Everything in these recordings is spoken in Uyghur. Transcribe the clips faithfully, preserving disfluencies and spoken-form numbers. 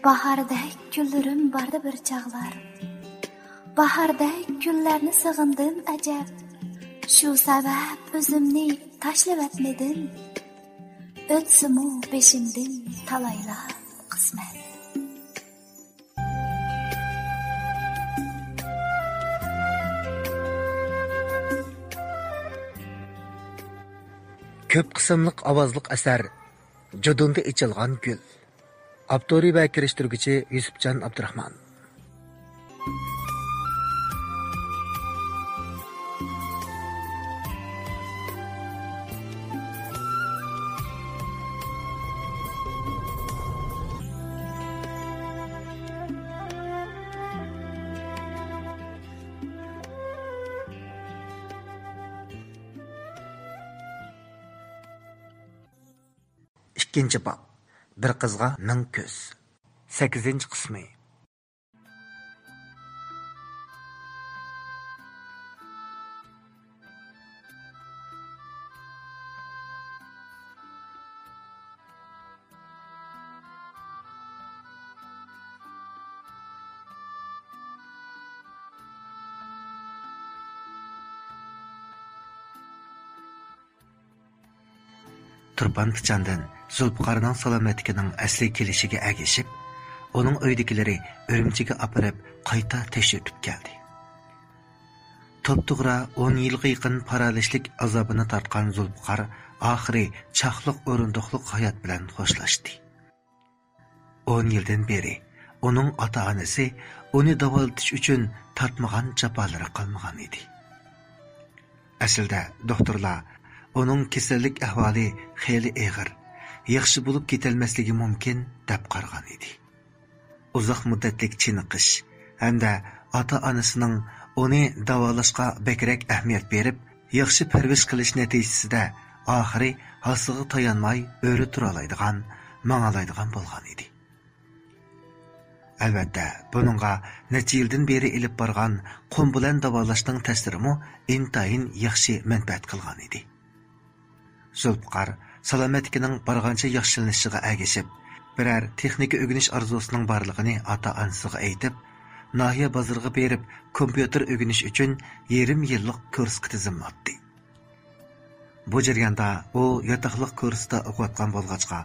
باھاردەك كۈنلىرىم باردى بىر چاغلار. باھاردەك كۈنلەرنى سېغىندىم ئەجەب. شۇ سەۋەب ئۆزۈمنى تاشلىۋەتمىدىم. ئۆتسىمۇ بېشىمدىن تالايلار قىسمەت. كۆپ قىسىملىق ئاۋازلىق ئەسەر، جۇدۇندا ئېچىلغان گۈل. ئاپتورى ۋە كىرىشتۈرگۈچى يۈسۈپجان ئابدۇراخمان. ئىككىنچى باب. بىر قىزغا مىڭ كۆز. سەككىزىنچى قىسمى. تۇرپان پىچاندىن زۇلپىقارنىڭ سالامەتلىكىنىڭ ئەسلىگە كېلىشىگە ئەگىشىپ، ئۇنىڭ ئۆيدىكىلىرى ئۈرۈمچىگە ئاپىرىپ، قايتا تەكشۈرتۈپ كەلدى. توپتوغرا ئون يىلغا يېقىن پارالىچلىك ئازابىنى تارتقان زۇلپىقار ئاخىرى چاقلىق ئورۇندۇقلۇق ھايات بىلەن خوشلاشتى. ئون يىلدىن بېرى ئۇنىڭ ئاتا-ئانىسى ئۇنى داۋالىتىش ئۈچۈن تارتمىغان جاپالىرى قالمىغان ئىدى. ئەسلىدە دوختۇرلار ئۇنىڭ كېسەللىك ئەھۋالى خېلى ئېغىر، ياخشى بولۇپ كېتەلمەسلىكى مۇمكىن، دەپ قارىغان ئىدى. ئۇزاق مۇددەتلىك چېنىقىش ھەمدە ئاتا-ئانىسىنىڭ ئۇنى داۋالاشقا بەكرەك ئەھمىيەت بېرىپ، ياخشى پەرۋىش قىلىش نەتىجىسىدە ئاخىرى ھاسىغا تايانماي ئۆرە تۇرالايدىغان، ماڭالايدىغان بولغان ئىدى. ئەلۋەتتە، بۇنىڭغا نەچچە يىلدىن بېرى ئېلىپ بارغان قۇم بىلەن داۋالاشنىڭ تەسىرىمۇ ئىنتايىن ياخشى مەنپەئەت قىلغان ئىدى. زۇلپىقار سالامەتلىكىنىڭ بارغانچە ياخشىلىنىشىغا ئەگىشىپ، بىرەر تېخنىكا ئۆگىنىش ئارزۇسىنىڭ بارلىقىنى ئاتا-ئانىسىغا ئېيتىپ، ناھىيە بازىرىغا بېرىپ، كومپيۇتېر ئۆگىنىش ئۈچۈن يېرىم يىللىق كۇرسقا تىزىملاتتى. بۇ جەرياندا ئۇ ياتاقلىق كۇرستا ئوقۇۋاتقان بولغاچقا،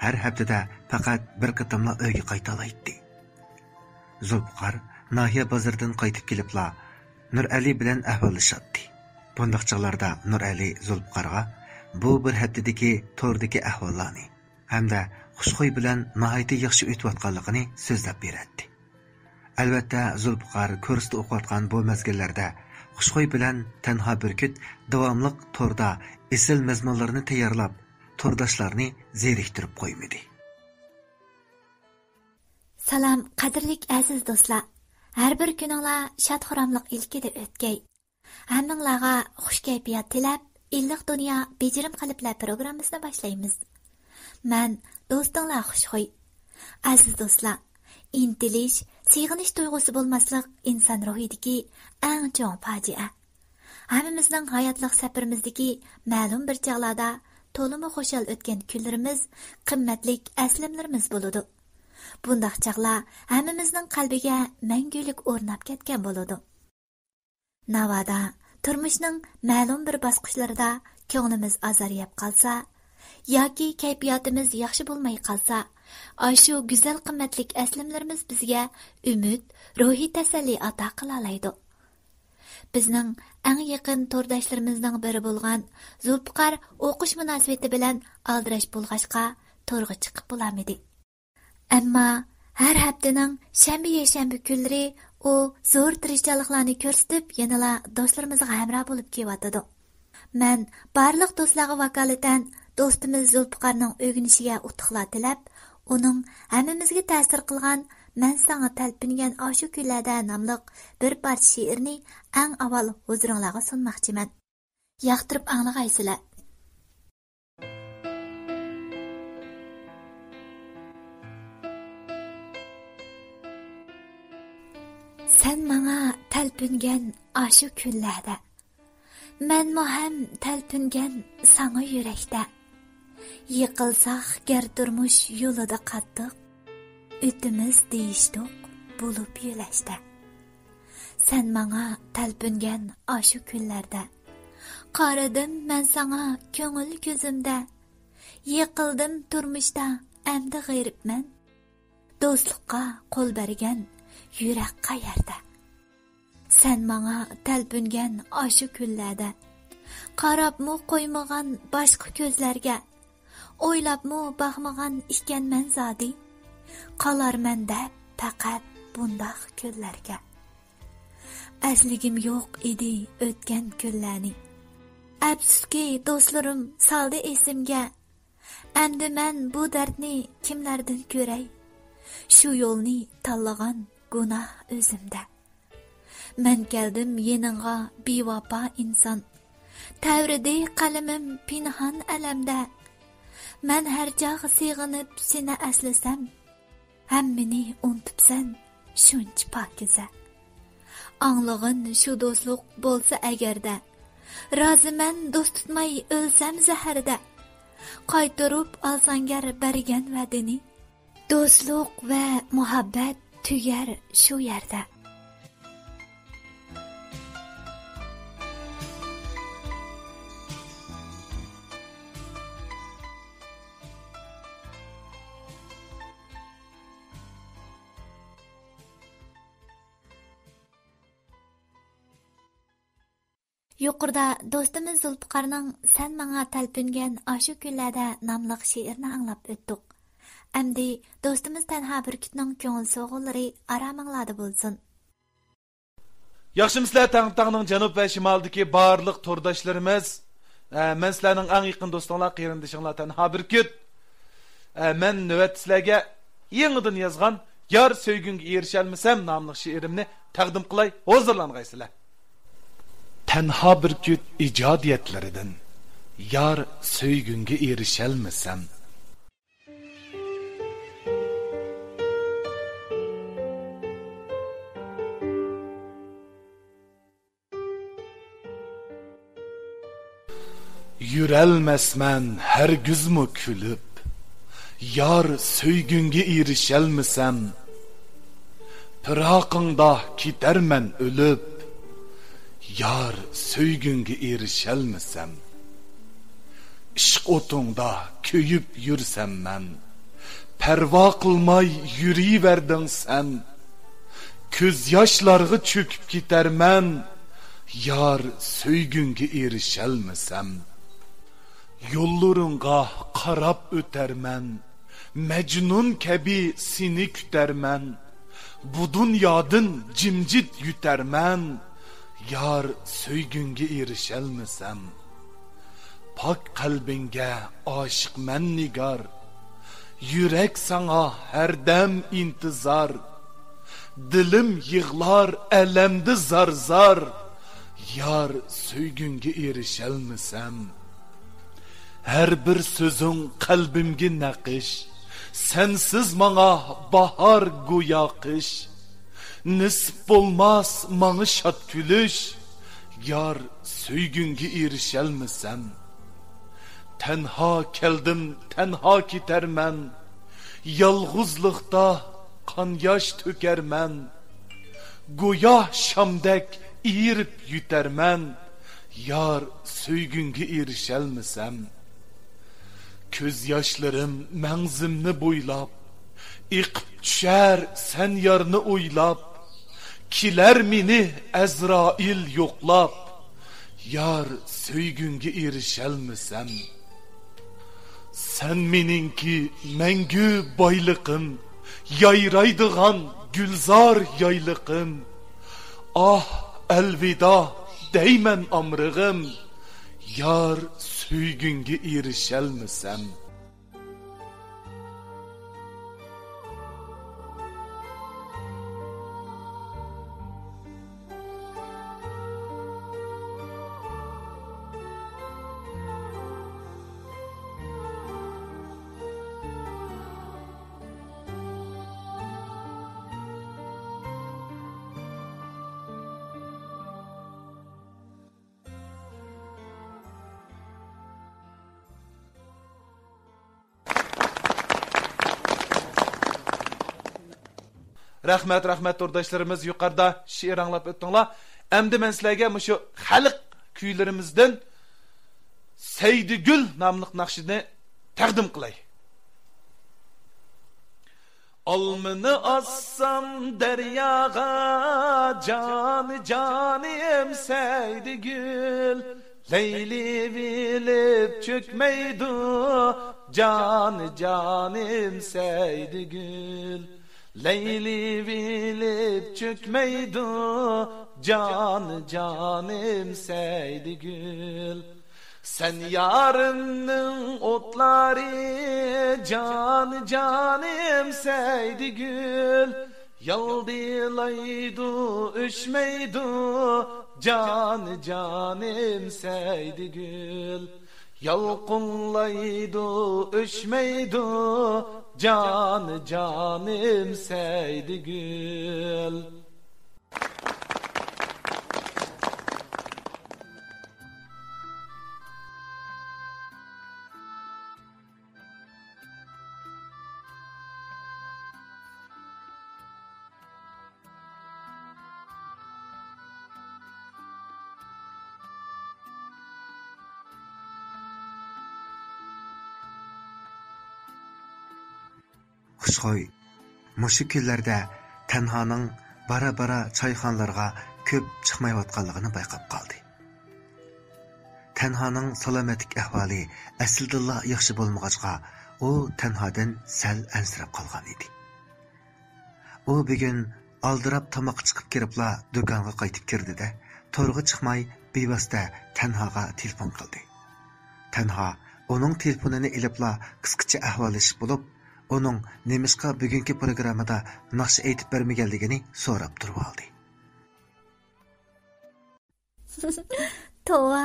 ھەر ھەپتىدە پەقەت بىر قېتىملا ئۆيگە قايتالايتتى. زۇلپىقار ناھىيە بازىرىدىن قايتىپ كېلىپلا، نۇرئەلى بىلەن ئەھۋاللىشاتتى. بۇنداق چاغلاردا نۇرئەلى زۇلپىقارغا بۇ بىر ھەپتىدىكى توردىكى ئەھۋاللارنى ھەمدە خۇشخۇي بىلەن ناھايىتى ياخشى ئۆتۈۋاتقانلىقىنى سۆزلەپ بېرەتتى. ئەلۋەتتە، زۇلپىقار كۇرستا ئوقۇۋاتقان بۇ مەزگىللەردە خۇشخۇي بىلەن تەنھا بۈركۈت داۋاملىق توردا ئېسىل مەزمۇنلارنى تەييارلاپ، تورداشلارنى زېرىكتۈرۈپ قويمىدى. سالام، قەدىرلىك ئەزىز دوستلار! ھەر بىر كۈنۈڭلار شاد-خۇراملىق ئىلكىدە ئۆتكەي. ھەممىڭلارغا خۇش كەيپىيات تىلەپ، ئىللىق دۇنيا بېجىرىم قەلبلەر پروگراممىسىنى باشلايمىز. مەن دوستۇڭلار خۇشخۇي. ئەزىز دوستلار، ئىنتىلىش، سېغىنىش تۇيغۇسى بولماسلىق ئىنسان روھىدىكى ئەڭ چوڭ پاجىئە. ھەممىمىزنىڭ ھاياتلىق سەپىرىمىزدىكى مەلۇم بىر چاغلاردا تولىمۇ خۇشال ئۆتكەن كۈنلىرىمىز، قىممەتلىك ئەسلىمىلىرىمىز بولىدۇ. بۇنداق چاغلار ھەممىمىزنىڭ قەلبىگە مەڭگۈلۈك ئورناپ كەتكەن بولىدۇ. ناۋادا تۇرمۇشنىڭ مەلۇم بىر باسقۇچلىرىدا كۆڭلىمىز ئازار يەپ قالسا ياكى كەيپىياتىمىز ياخشى بولماي قالسا، ئاشۇ گۈزەل قىممەتلىك ئەسلىمىلىرىمىز بىزگە ئۈمىد، روھىي تەسەللى ئاتا قىلالايدۇ. بىزنىڭ ئەڭ يېقىن تورداشلىرىمىزنىڭ بىرى بولغان زۇلپىقار ئوقۇش مۇناسىۋىتى بىلەن ئالدىراش بولغاچقا، تورغا چىقىپ بولالمىدى. ئەمما ھەر ھەپتىنىڭ شەنبە، يەكشەنبە كۈنلىرى ئۇ زور تىرىشچانلىقلارنى كۆرسىتىپ، يەنىلا دوستلىرىمىزغا ھەمراھ بولۇپ كېلىۋاتىدۇ. مەن بارلىق دوستلارغا ۋاكالىتەن دوستىمىز زۇلپىقارنىڭ ئۆگىنىشىگە ئۇتۇقلار تىلەپ، ئۇنىڭ ھەممىمىزگە تەسىر قىلغان مەن ساڭا تەلپۈنگەن ئاشۇ كۈنلەردە ناملىق بىر پارچە شېئىرنى ئەڭ ئاۋۋال ھۇزۇرۇڭلارغا سۇنماقچىمەن. ياقتۇرۇپ ئاڭلىغايسىلەر. سەن ماڭا تەلپۈنگەن ئاشۇ كۈنلەردە، مەنمۇ ھەم تەلپۈنگەن ساڭا يۈرەكتە. يىقىلساق گەر تۇرمۇش يولىدا قاتتىق، ئۆتىمىز دېيىشتۇق بولۇپ يۆلەشتە. سەن ماڭا تەلپۈنگەن ئاشۇ كۈنلەردە، قارىدىم مەن ساڭا كۆڭۈل كۆزۈمدە. يىقىلدىم تۇرمۇشتا ئەمدى غېرىبمەن، دوستلۇققا قول بەرگەن يۈرەك قەيەردە؟ سەن ماڭا تەلپۈنگەن ئاشۇ كۈنلەردە، قاراپمۇ قويمىغان باشقا كۆزلەرگە، ئويلاپمۇ باقمىغان ئىكەنمەن زادى، قالارمەن دەپ پەقەت بۇنداق كۈنلەرگە. ئەسلىگۈم يوق ئىدى ئۆتكەن كۈنلەرنى، ئەپسۇسكى، دوستلىرىم سالدى ئېسىمگە. ئەمدى مەن بۇ دەردنى كىملەردىن كۆرەي؟ شۇ يولنى تاللىغان گۇناھ ئۆزۈمدە. مەن كەلدىم يېنىڭغا بىۋاپا ئىنسان، تەۋرىدى قەلىمىم پىنھان ئەلەمدە. مەن ھەر چاغ سېغىنىپ سېنى ئەسلىسەم، ھەممىنى ئۇنتۇپسەن شۇنچە پاكىزە. ئاڭلىغىن شۇ دوستلۇق بولسا ئەگەردە، رازىمەن دوست تۇتماي ئۆلسەم زەھەردە. قايتۇرۇپ ئالساڭ گەر بەرگەن ۋەدىنى، دوستلۇق ۋە مۇھەببەت تۈگەر شۇ يەردە. يۇقىرىدا دوستىمىز زۇلپىقارنىڭ سەن ماڭا تەلپۈنگەن ئاشۇ كۈنلەردە ناملىق شېئىرىنى ئاڭلاپ ئۆتتۇق. ئەمدى دوستىمىز تەنھا بۈركۈتنىڭ كۆڭۈل سوغۇنلىرى ئارامىڭلاردا بولسۇن. ياخشىمۇسىلەر تەڭ تاغنىڭ جەنۇب ۋە شىمالىدىكى بارلىق تورداشلىرىمىز؟ ئە، مەن سىلەرنىڭ ئەڭ يېقىن دوستۇڭلار، قېرىندىشىڭلار تەنھا بۈركۈت. ئە، مەن نۆۋەتتە سىلەرگە يېڭىدىن يازغان يار سۆيگۈڭگە ئېرىشەلمىسەم ناملىق شېئىرىمنى تەقدىم قىلاي، ھۇزۇرلانغايسىلەر. تەنھا بۈركۈت ئىجادىيەتلىرىدىن يار سۆيگۈڭگە ئېرىشەلمىسەم. يۈرەلمەسمەن ھەرگىزمۇ كۈلۈپ، يار سۆيگۈڭگە ئېرىشەلمىسەم. پىراقىڭدا كېتەرمەن ئۆلۈپ، يار سۆيگۈڭگە ئېرىشەلمىسەم. ئىشق ئوتۇڭدا كۆيۈپ يۈرسەم مەن، پەرۋا قىلماي يۈرۈۋەردىڭ سەن. كۆز ياشلارغا چۆكۈپ كېتەرمەن، يار سۆيگۈڭگە ئېرىشەلمىسەم. يوللىرىڭغا قاراپ ئۆتەرمەن، مەجنۇن كەبى سېنى كۈتەرمەن. بۇ دۇنيادىن جىمجىت يۆتەرمەن، يار سۆيگۈڭگە ئېرىشەلمىسەم. پاك قەلبىڭگە ئاشىقمەن نىگار، يۈرەك ساڭا ھەردەم ئىنتىزار. دىلىم يىغلار ئەلەمدە زار-زار، يار سۆيگۈڭگە ئېرىشەلمىسەم. ھەر بىر سۆزۈڭ قەلبىمگە نەقىش، سەنسىز ماڭا باھار گويا قىش. نېسىپ بولماس ماڭا شاد كۈلۈش، يار سۆيگۈڭگە ئېرىشەلمىسەم. تەنھا كەلدىم، تەنھا كېتەرمەن، يالغۇزلۇقتا قان ياش تۆكەرمەن. گويا شامدەك ئېرىپ يۆتەرمەن، يار سۆيگۈڭگە ئېرىشەلمىسەم. كۆز ياشلىرىم مەڭزىمنى بويلاپ، ئېقىپ چۈشەر سەن يارنى ئويلاپ. كېلەر مېنى ئەزرائىل يوقلاپ، يار سۆيگۈڭگە ئېرىشەلمىسەم. سەن مېنىڭكى مەڭگۈ بايلىقىم، يايرايدىغان گۈلزار يايلىقىم. ئاھ، ئەلۋىدا دەيمەن ئامرىغىم، يار سۆيگۈڭگە ئېرىشەلمىسەم. رەھمەت، رەھمەت تورداشلىرىمىز، يۇقىرىدا شېئىر ئاڭلاپ ئۆتتۈڭلار. ئەمدى مەن سىلەرگە مۇشۇ خەلق كۈيلىرىمىزدىن سەيدىگۈل ناملىق ناخشىنى تەقدىم قىلاي. ئالمىنى ئاتسام دەرياغا، جانى جانىم سەيدىگۈل، لەيلىۋېلىپ چۆكمەيدۇ، جانى جانىم سەيدىگۈل. لەيلىۋېلىپ چۆكمەيدۇ، جانى جانىم سەيدىگۈل. سەن يارىمنىڭ ئوتلىرى، جانى جانىم سەيدىگۈل. يالدىلايدۇ، ئۆچمەيدۇ، جانى جانىم سەيدىگۈل. يالقۇنلايدۇ، ئۆچمەيدۇ، جانى جانىم سەيدىگۈل. خۇشخۇي مۇشۇ كۈنلەردە تەنھانىڭ بارا-بارا چايخانىلارغا كۆپ چىقمايۋاتقانلىقىنى بايقاپ قالدى. تەنھانىڭ سالامەتلىك ئەھۋالى ئەسلىدىنلا ياخشى بولمىغاچقا، ئۇ تەنھادىن سەل ئەنسىرەپ قالغان ئىدى. ئۇ بۈگۈن ئالدىراپ تاماققا چىقىپ كىرىپلا دۇكانغا قايتىپ كىردى-دە، تورغا چىقماي بىۋاسىتە تەنھاغا تېلېفون قىلدى. تەنھا ئۇنىڭ تېلېفونىنى ئېلىپلا قىسقىچە ئەھۋاللىشىپ بولۇپ، ئۇنىڭ نېمىشقا بۈگۈنكى پروگراممىدا ناخشا ئېيتىپ بەرمىگەنلىكىنى سوراپ تۇرۇۋالدى. توۋا،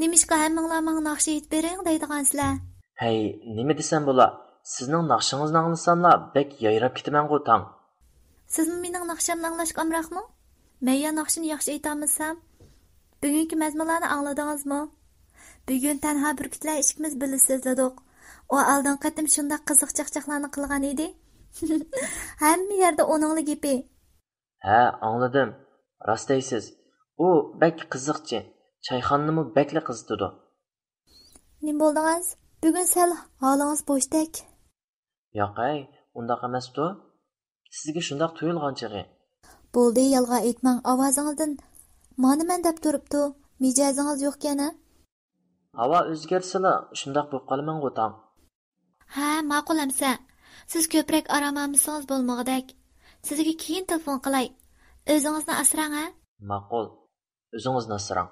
نېمىشقا ھەممىڭلار ماڭا ناخشا ئېيتىپ بېرىڭ دەيدىغانسىلەر؟ ھەي، نېمە دېسەم بولا، سىزنىڭ ناخشىڭىزنى ئاڭلىساملا بەك يايراپ كېتىمەنغۇ تاڭ. سىزمۇ مېنىڭ ناخشامنى ئاڭلاشقا ئامراقمۇ؟ مەن يا ناخشىنى ياخشى ئېيتالمىسام؟ بۈگۈنكى مەزمۇنلارنى ئاڭلىدىڭىزمۇ؟ بۈگۈن تەنھا بۈركۈتلەر ئىككىمىز بىللە سۆزلىدۇق. ئۇ ئالدىنقى قېتىم شۇنداق قىزىق چاقچاقلارنى قىلغان ئىدى. ھەممە يەردە ئۇنىڭلا گېپى. ھە، ئاڭلىدىم. راست دەيسىز. ئۇ بەك قىزىقچى. چايخانىنىمۇ بەكلا قىزىتىدۇ. نېمە بولدىڭىز؟ بۈگۈن سەل ھالىڭىز بوشتەك. ياق ھەي، ئۇنداق ئەمەستۇ. سىزگە شۇنداق تۇيۇلغان چېغى. بولدى، يالغان ئېيتماڭ، ئاۋازىڭىزدىن مانا مەن دەپ تۇرۇپتۇ، مىجەزىڭىز يوقكەن ھە؟ ھاۋا ئۆزگەرسىلا شۇنداق بولۇپ قالىمەنغۇ تاڭ. ھە، ماقۇل ئەمسە. سىز كۆپرەك ئارام ئالمىسىڭىز بولمىغۇدەك. سىزگە كېيىن تېلېفون قىلاي. ئۆزىڭىزنى ئاسراڭ ھە. ماقۇل. ئۆزىڭىزنى ئاسراڭ.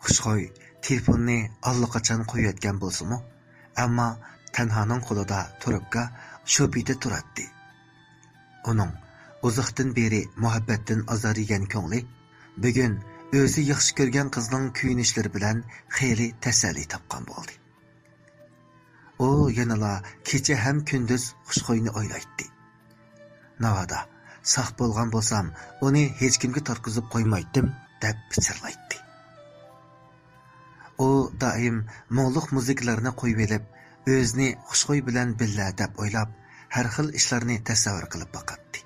خۇشخۇي تېلېفوننى ئاللىقاچان قويۇۋەتكەن بولسىمۇ، ئەمما تەنھانىڭ قولىدا تروپكا شۇ پېتى تۇراتتى. ئۇنىڭ ئۇزاقتىن بېرى مۇھەببەتتىن ئازار يېگەن كۆڭلى بۈگۈن ئۆزى ياخشى كۆرگەن قىزنىڭ كۆيۈنۈشلىرى بىلەن خېلى تەسەللى تاپقان بولدى. ئۇ يەنىلا كېچە ھەم كۈندۈز خۇشخۇينى ئويلايتتى. ناۋادا ساق بولغان بولسام، ئۇنى ھېچكىمگە تارتقۇزۇپ قويمايتتىم، دەپ پىچىرلايتتى. ئۇ دائىم مۇڭلۇق مۇزىكىلارنى قويۇۋېلىپ، ئۆزىنى خۇشخۇي بىلەن بىللە دەپ ئويلاپ، ھەر خىل ئىشلارنى تەسەۋۋۇر قىلىپ باقاتتى.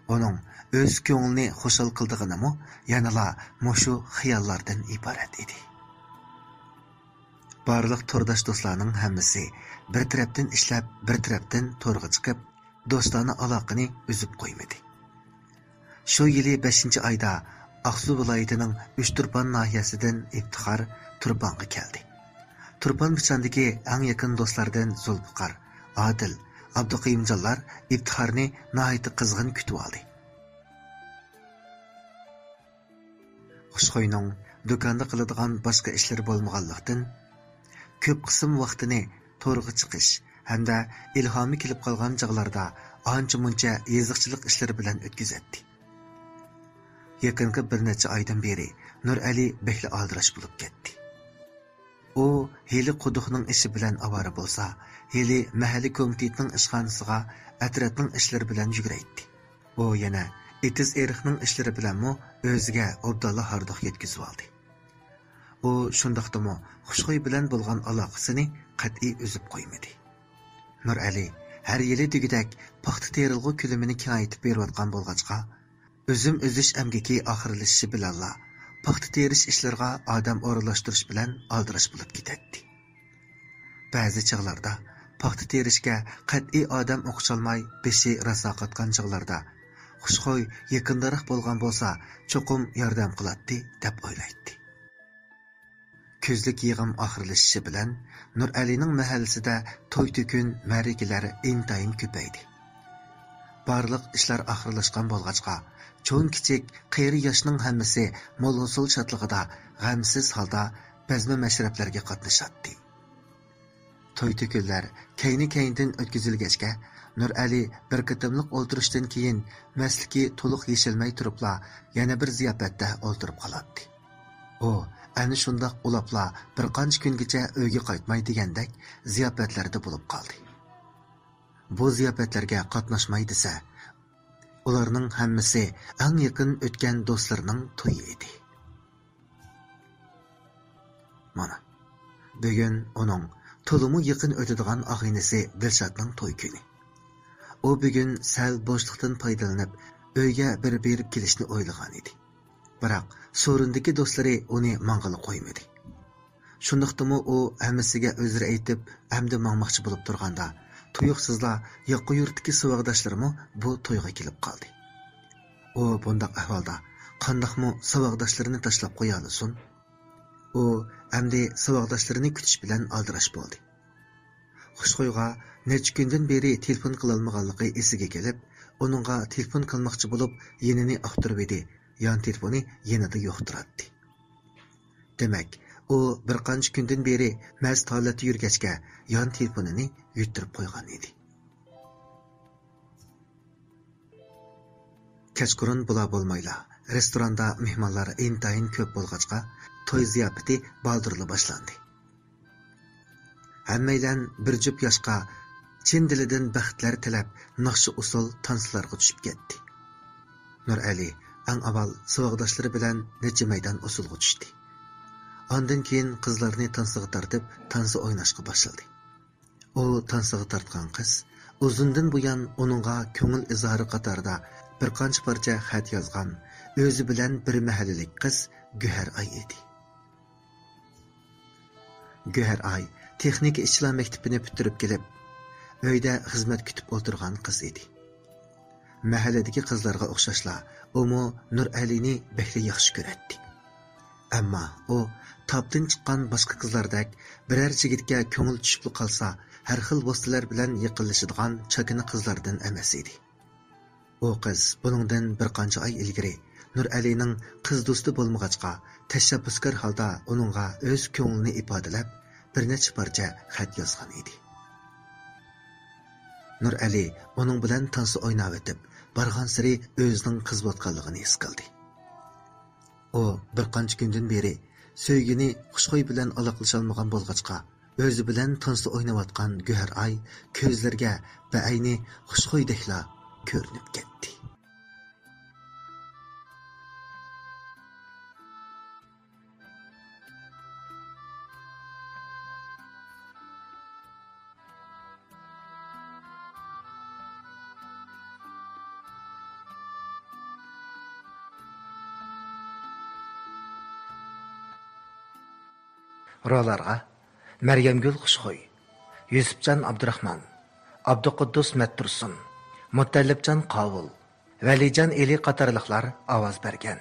ئۇنىڭ ئۆز كۆڭلىنى خۇشال قىلىدىغىنىمۇ يەنىلا مۇشۇ خىياللاردىن ئىبارەت ئىدى. بارلىق تورداش دوستلارنىڭ ھەممىسى بىر تەرەپتىن ئىشلەپ، بىر تەرەپتىن تورغا چىقىپ، دوستانە ئالاقىنى ئۈزۈپ قويمىدى. شۇ يىلى بەشىنچى ئايدا ئاقسۇ ۋىلايىتىنىڭ ئۈچتۇرپان ناھىيەسىدىن ئىپتىخار تۇرپانغا كەلدى. تۇرپان پىچاندىكى ئەڭ يېقىن دوستلاردىن زۇلپىقار، ئادىل، ئابدۇقېيۇمجانلار ئىپتىخارنى ناھايىتى قىزغىن كۈتۈۋالدى. خۇشخۇينىڭ دۇكاندا قىلىدىغان باشقا ئىشلىرى بولمىغانلىقتىن، كۆپ قىسىم ۋاقتىنى تورغا چىقىش ھەمدە ئىلھامى كېلىپ قالغان چاغلاردا ئانچە-مۇنچە يېزىقچىلىق ئىشلىرى بىلەن ئۆتكۈزەتتى. يېقىنقى بىر نەچچە ئايدىن بېرى نۇرئەلى بەكلا ئالدىراش بولۇپ كەتتى. ئۇ ھېلى قۇدۇقنىڭ ئىشى بىلەن ئاۋارە بولسا، ھېلى مەھەللە كومىتېتىنىڭ ئىشخانىسىغا ئەترەتنىڭ ئىشلىرى بىلەن يۈگۈرەيتتى. ئۇ يەنە ئېتىز-ئېرىقنىڭ ئىشلىرى بىلەنمۇ ئۆزىگە ئوبدانلا ھاردۇق يەتكۈزۈۋالدى. ئۇ شۇنداقتىمۇ خۇشخۇي بىلەن بولغان ئالاقىسىنى قەتئىي ئۈزۈپ قويمىدى. نۇرئەلى ھەر يىلى دېگۈدەك پاختا تېرىلغۇ كۆلىمىنى كېڭەيتىپ بېرىۋاتقان بولغاچقا، ئۈزۈم ئۈزۈش ئەمگىكى ئاخىرلىشىشى بىلەنلا پاختا تېرىش ئىشلىرىغا ئادەم ئورۇنلاشتۇرۇش بىلەن ئالدىراش بولۇپ كېتەتتى. بەزى چاغلاردا پاختا تېرىشكە قەتئىي ئادەم ئوخشالماي بېشى راسا قاتقان چاغلاردا، خۇشخۇي يېقىندىراق بولغان بولسا، چوقۇم ياردەم قىلاتتى، دەپ ئويلايتتى. كۈزلۈك يىغىم ئاخىرلىشىشى بىلەن نۇرئەلىنىڭ مەھەللىسىدە توي-تۆكۈن، مەرىكىلەر ئىنتايىن كۆپەيدى. بارلىق ئىشلار ئاخىرلاشقان بولغاچقا، چوڭ-كىچىك، قېرى-ياشنىڭ ھەممىسى مول ھوسۇل شادلىقىدا غەمسىز ھالدا بەزمە-مەشرەپلەرگە قاتنىشاتتى. توي-تۆكۈنلەر كەينى-كەينىدىن ئۆتكۈزۈلگەچكە، نۇرئەلى بىر قېتىملىق ئولتۇرۇشتىن كېيىن مەستلىكى تولۇق يېشىلمەي تۇرۇپلا يەنە بىر زىياپەتتە ئولتۇرۇپ قالاتتى. ئۇ ئەنە شۇنداق ئۇلاپلا بىر قانچە كۈنگىچە ئۆيگە قايتماي دېگەندەك زىياپەتلەردە بولۇپ قالدى. بۇ زىياپەتلەرگە قاتناشماي دېسە، ئۇلارنىڭ ھەممىسى ئەڭ يېقىن ئۆتكەن دوستلىرىنىڭ تويى ئىدى. مانا، بۈگۈن ئۇنىڭ تولىمۇ يېقىن ئۆتىدىغان ئاغىنىسى دىلشاتنىڭ توي كۈنى. ئۇ بۈگۈن سەل بوشلۇقتىن پايدىلىنىپ، ئۆيگە بىر بېرىپ كېلىشنى ئويلىغان ئىدى. بىراق سورۇندىكى دوستلىرى ئۇنى ماڭغىلى قويمىدى. شۇنداقتىمۇ ئۇ ھەممىسىگە ئۆزرە ئېيتىپ، ئەمدى ماڭماقچى بولۇپ تۇرغاندا، تۇيۇقسىزلا ياقا يۇرتتىكى ساۋاقداشلىرىمۇ بۇ تويغا كېلىپ قالدى. ئۇ بۇنداق ئەھۋالدا قانداقمۇ ساۋاقداشلىرىنى تاشلاپ قويالىسۇن؟ ئۇ ئەمدى ساۋاقداشلىرىنى كۈتۈش بىلەن ئالدىراش بولدى. خۇشخۇيغا نەچچە كۈندىن بېرى تېلېفون قىلالمىغانلىقى ئېسىگە كېلىپ، ئۇنىڭغا تېلېفون قىلماقچى بولۇپ، يېنىنى ئاختۇرۇۋىدى، يان تېلېفونى يېنىدا يوق تۇراتتى. دېمەك، ئۇ بىر قانچە كۈندىن بېرى مەست ھالەتتە يۈرگەچكە، يان تېلېفونىنى يۈتتۈرۈپ قويغان ئىدى. كەچقۇرۇن بولا-بولمايلا، رېستوراندا مېھمانلار ئىنتايىن كۆپ بولغاچقا، توي زىياپىتى بالدۇرلا باشلاندى. ھەممەيلەن بىر جۈپ ياشقا چىن دىلىدىن بەختلەر تىلەپ، ناخشا-ئۇسسۇل تانسىلارغا چۈشۈپ كەتتى. نۇرئەلى ئەڭ ئاۋۋال ساۋاقداشلىرى بىلەن نەچچە مەيدان ئۇسسۇلغا چۈشتى. ئاندىن كېيىن قىزلارنى تانسىغا تارتىپ، تانسا ئويناشقا باشلىدى. ئۇ تانسىغا تارتقان قىز ئۇزۇندىن بۇيان ئۇنىڭغا كۆڭۈل ئىزھارى قاتارىدا بىر قانچە پارچە خەت يازغان، ئۆزى بىلەن بىر مەھەللىلىك قىز گۆھەر ئاي ئىدى. گۆھەر ئاي تېخنىكا ئىشچىلار مەكتىپىنى پۈتتۈرۈپ كېلىپ، ئۆيدە خىزمەت كۈتۈپ ئولتۇرغان قىز ئىدى. مەھەللىدىكى قىزلارغا ئوخشاشلا، ئۇمۇ نۇرئەلىنى بەكلا ياخشى كۆرەتتى. ئەمما ئۇ تاپتىن چىققان باشقا قىزلاردەك بىرەر يىگىتكە كۆڭۈل چۈشۈپلا قالسا، ھەر خىل ۋاسىتىلەر بىلەن يېقىنلىشىدىغان چاكىنا قىزلاردىن ئەمەس ئىدى. ئۇ قىز بۇنىڭدىن بىر قانچە ئاي ئىلگىرى نۇرئەلىنىڭ قىز دوستى بولمىغاچقا، تەشەببۇسكار ھالدا ئۇنىڭغا ئۆز كۆڭلىنى ئىپادىلەپ، بىر نەچچە پارچە خەت يازغان ئىدى. نۇرئەلى ئۇنىڭ بىلەن تانسا ئويناۋېتىپ، بارغانسېرى ئۆزىنىڭ قىزىۋاتقانلىقىنى ھېس قىلدى. ئۇ بىر قانچە كۈندىن بېرى سۆيگىنى خۇشخۇي بىلەن ئالاقىلىشالمىغان بولغاچقا، ئۆزى بىلەن تانسا ئويناۋاتقان گۆھەر ئاي كۆزلىرىگە بەئەينى خۇشخۇيدەكلا كۆرۈنۈپ كەتتى. روللارغا مەريەمگۈل خۇشخۇي، يۈسۈپجان ئابدۇراخمان، ئابدۇقۇددۇس مەتتۇرسۇن، مۇتەللىپجان قاۋۇل، ۋەلىجان ئېلى قاتارلىقلار ئاۋاز بەرگەن.